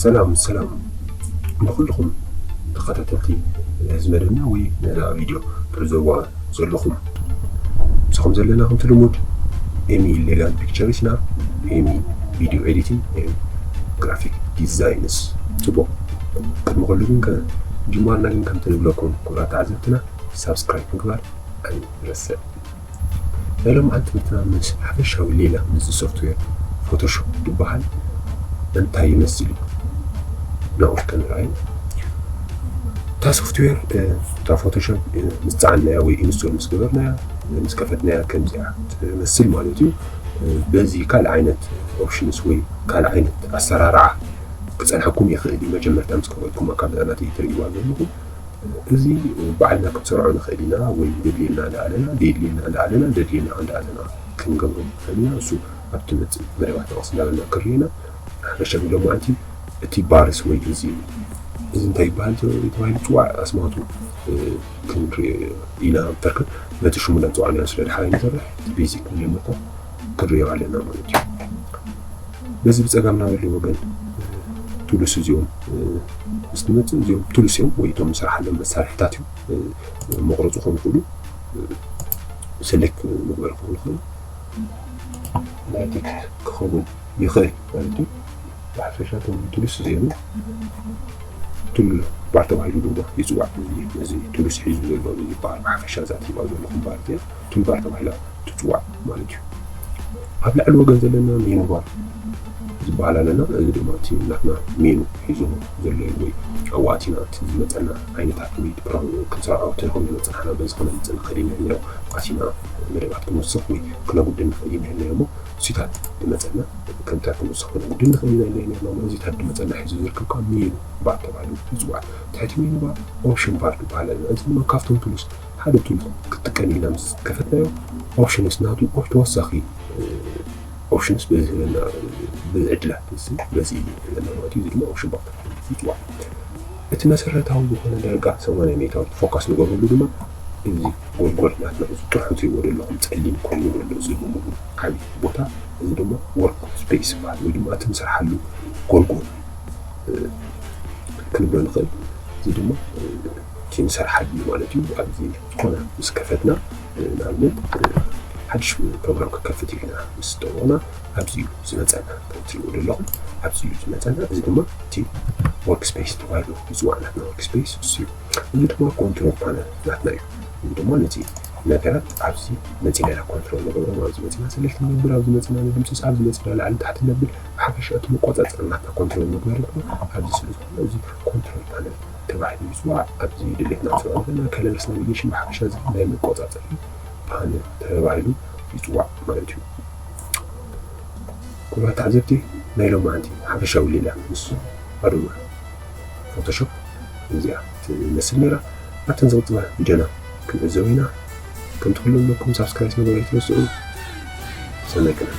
ሰላም ሰላም ንኩልኹም ተኸታተልቲ እዚ መደብና ወይ ነዛ ቪድዮ ትዕዘብዋ ዘለኹም። ምሳኹም ዘለና ከምቲ ልሙድ ኤሚ ኢሌጋል ፒክቸርስ ኢና። ኤሚ ቪድዮ ኤዲቲንግ፣ ኤሚ ግራፊክ ዲዛይንስ። ጽቡቕ፣ ቅድሚ ኩሉ ግን ከምጅማርና ግን ከምቲ ንብለኩም ክቡራት ተዓዘብትና ሳብስክራይብ ምግባር ኣይንረስዕ። ናይ ሎምዓንቲ ትምህርትና ምስ ሓፈሻዊ ሌላ ምስዚ ሶፍትዌር ፎቶሾፕ ዝበሃል እንታይ ይመስል እዩ ናብኡ ክንርኣዮ። እታ ሶፍትዌር እታ ፎቶሾፕ ምስ ጸዓንናያ ወይ ኢንስቶል ምስ ገበርናያ ምስ ከፈትናያ ከምዚኣ ትመስል ማለት እዩ። በዚ ካልእ ዓይነት ኦፕሽንስ ወይ ካልእ ዓይነት ኣሰራርዓ ክጸንሐኩም ይኽእል እዩ። መጀመርታ ምስ ከፈትኩማ ካብዛ ናተይ ትርእይዋ ዘለኹም እዚ ባዕልና ክንሰርዖ ንኽእል ኢና ወይ ዘድልየና እንዳኣለና ዘድልየና እንዳኣለና ዘድልየና እንዳኣለና ክንገብሮ ንኽእል ኢና። እሱ ኣብቲ መጽእ መደባት ጠቐስ እንዳበልና ክርእየና። ሓፈሻ ሎማዓንቲ እቲ ባርስ ወይ እዚ እዚ እንታይ ይበሃል ተባሂሉ ይፅዋዕ ኣስማቱ ክንርኢ ኢና። ብተርክብ በቲ ሽሙ እንዳፅዋዕናዮ ስለ ድሓር ንሰርሕ እቲ ቤዚክ ንጀምር ክንሪኦ ኣለና ማለት እዩ። በዚ ብጸጋምና ዘሎ ወገን ቱልስ እዚኦም ምስ ንመጽእ እዚኦም ቱልስ እዮም ወይ እቶም ንሰርሓሎም መሳርሕታት እዮም። መቕረፂ ክኾኑ ይኽእሉ፣ ሰሌክት መግበሪ ክኾኑ ይኽእሉ፣ ናይ ቴክስት ክኸውን ይኽእል ማለት እዩ። ብሓፈሻ እቶም ቱልስ እዚኦም ቱል ባር ተባሂሉ ድማ ይፅዋዕ። እዚ ቱልስ ሒዙ ዘሎ ይበሃል። ብሓፈሻ እዛ ትሪእዋ ዘለኹም ባር እዚኣ ቱል ባር ተባሂላ ትፅዋዕ ማለት እዩ። ኣብ ላዕሊ ወገን ዘለና ሜኑ ባር ዝበሃል ኣለና። እዚ ድማ እቲ ናትና ሜኑ ሒዙ ዘሎ እዩ ወይ ኣብኡ ኣቲና እቲ ዝመፀና ዓይነታት ወይ ፕሮግራም ክንሰርዖ ተልኮም ዝመፀናና በዚ ክነምፅእ ንኽእል ኢና። ያው ኣቲና መደባት ክንውስኽ ወይ ክነጉድል ንኽእል ኢና ኢልና እሞ እሱታት ዝመፀና ከምታ ክንውስኽ ክነጉድል ንኽእል ኢና ኢልና እሞ እዚታት ዝመፀና ሒዙ ዝርከብ ከዓ ሜኑ ባር ተባሂሉ ይፅዋዕ። ትሕቲ ሜኑ ባር ኦፕሽን ባር ዝበሃል ኣለና። እዚ ድማ ካብቶም ቱልስ ሓደ ቱል ክትጥቀም ኢልና ምስ ከፈትናዮ ኦፕሽንስ ናቱ ኦፕ ተወሳኺ ኦፕሽንስ በዚ ህበና ብዕድላት እዚ በዚ ህበና ማለት እዩ። እዚ ድማ ኦፕሽን ባር ይፅዋዕ። እቲ መሰረታዊ ዝኾነ ዳርጋ ሰማንያ ሜታዊ ፎካስ ንገብረሉ ድማ እዚ ጎልጎል ናትና እዚ ጥርሑ ትሪእዎ ዘለኹም ጸሊም ኮይኑ ዘሎ እዚ ዓብዪ ቦታ እዚ ድማ ወርክ ስፔስ ይበሃል ወይ ድማ እቲ ንሰርሓሉ ጎልጎል ክንብሎ ንኽእል። እዚ ድማ እቲ ንሰርሓሉ ማለት እዩ። ኣብዚ ዝኾነ ምስ ከፈትና ንኣብነት ሓድሽ ፕሮግራም ክከፍት ኢልና ምስ ጠወቕና ኣብዚ እዩ ዝመፀና። ከም ትሪእዎ ዘለኹም ኣብዚ እዩ ዝመፀና። እዚ ድማ እቲ ወርክ ስፔስ ተባሂሉ ይፅዋዕ። ናትና ወርክ ስፔስ እሱ እዩ። እዚ ድማ ኮንትሮል ፓነል ናትና እዩ። እዚ ድማ ነቲ ነገራት ኣብዚ መፂና ኢና ኮንትሮል ንገብሮም። ኣብዚ መፂና ሰሌክት ንገብር፣ ኣብዚ መፂና ንድምስስ፣ ኣብዚ መፂና ላዕሊ ታሕቲ ነብል። ብሓፈሻ እቲ መቆፃፀሪ ናትና ኮንትሮል መግበሪ ድማ ኣብዚ ስለ ዝኾነ እዚ ኮንትሮል ፓነል ተባሂሉ ይፅዋዕ። ኣብዚ ድሌትና ንሰብኣዊ ዘለና ከለርስ ናቪጌሽን ብሓፈሻ እዚ ናይ መቆፃፀሪ ፓነል ተባሂሉ ይፅዋዕ ማለት እዩ። ክቡራት ተዓዘብቲ ናይ ሎማዓንቲ ሓፈሻዊ ሌላ ምስ ኣዶብ ፎቶሾፕ እዚኣ ትመስል ነይራ። ኣብተን ዝቕፅላ ቪድዮና ክንዕዘብ ኢና። ከምቲ ኩሎም ለኩም ሳብስክራይብ ምግባር ኣይትረስዑ። ሰናይ ቅነ።